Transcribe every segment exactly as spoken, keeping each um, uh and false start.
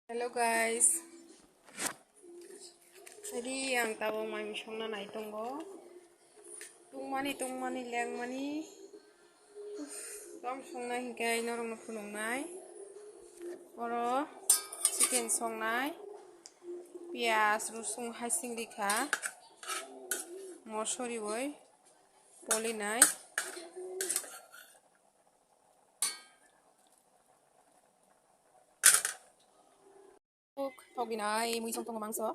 Hello guys, ready ang tabuk mai misongna nai tongo. Tungmani tungmani lengmani tong songna hinkhe norokno phunuknai. Oro chicken songnai, piyaj, rusung hai singdi kha, mosoriwi polinai. Tok, tok dinai, mui song tongo mangso.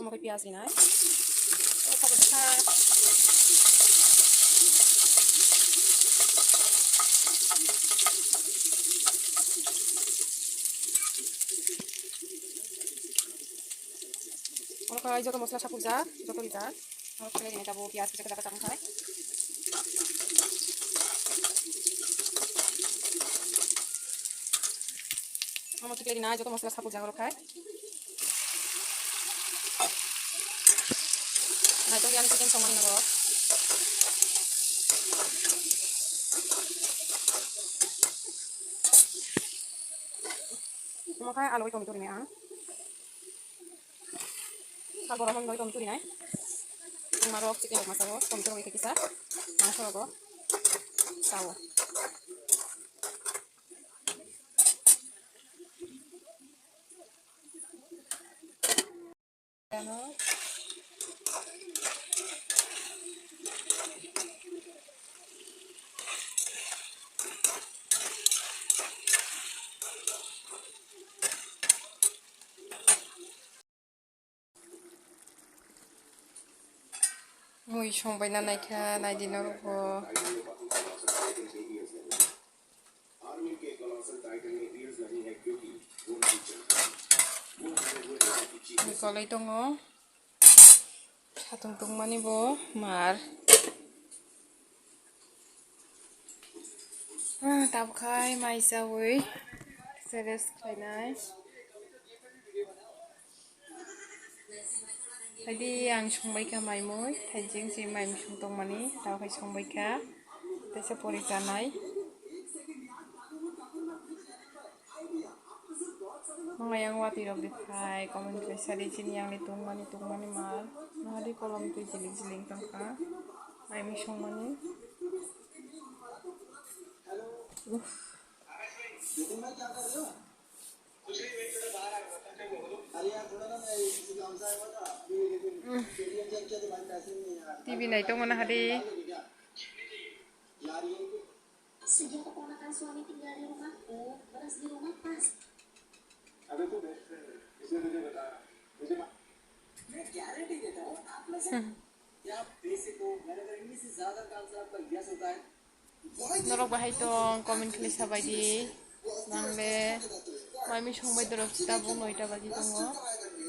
Omo khe piyaj rinai. Omo khe joto mosla sapukjak, joto rijak. Omo khe rinai tabuk piyaj kisa kisa kisa wngkha. Omo khe rinai joto mosla sapukjak oro khai. Naitokni ang chicken songmani oro. Omo khai alu bai tomato rinai ang. Sal borom hwnwi tomato rinai. Ang marok chicken rok masa o tomato rok kisa mangso rogo sao. Mui songbaina naikha, naidi norokbo. Mui kolai tongo. Satung tungmani bo mar. Ah, tabuk khai mai chaui rest khlainai. Haidi ang songbaikha mai mui, thaijing si mai misung tongmani, tabuk khai songbaikha, teisa pori chanai. Mangai ang watwi rok de khai comment khlai sadi chini yang ni tungmani tungmani mal. Mahadi kolom twi jiling jiling tongkha. Ai mi songmani. Uff. T V nai tongo na hadi. Sejak keponakan suami tinggal di rumahku, beras di rumah pas. अबे तू best friend है, इसलिए तुझे बता रहा हूँ। मुझे मा- मैं गारंटी देता हूँ, आप में से क्या आप बेसिक हो, मैंने अगर इनमें से ज्यादा का आंसर आपका यस होता है, Norok bahai tong comment khlai sabaidi. Nang le mai mi songbai dorok tabuk noita baji tongo.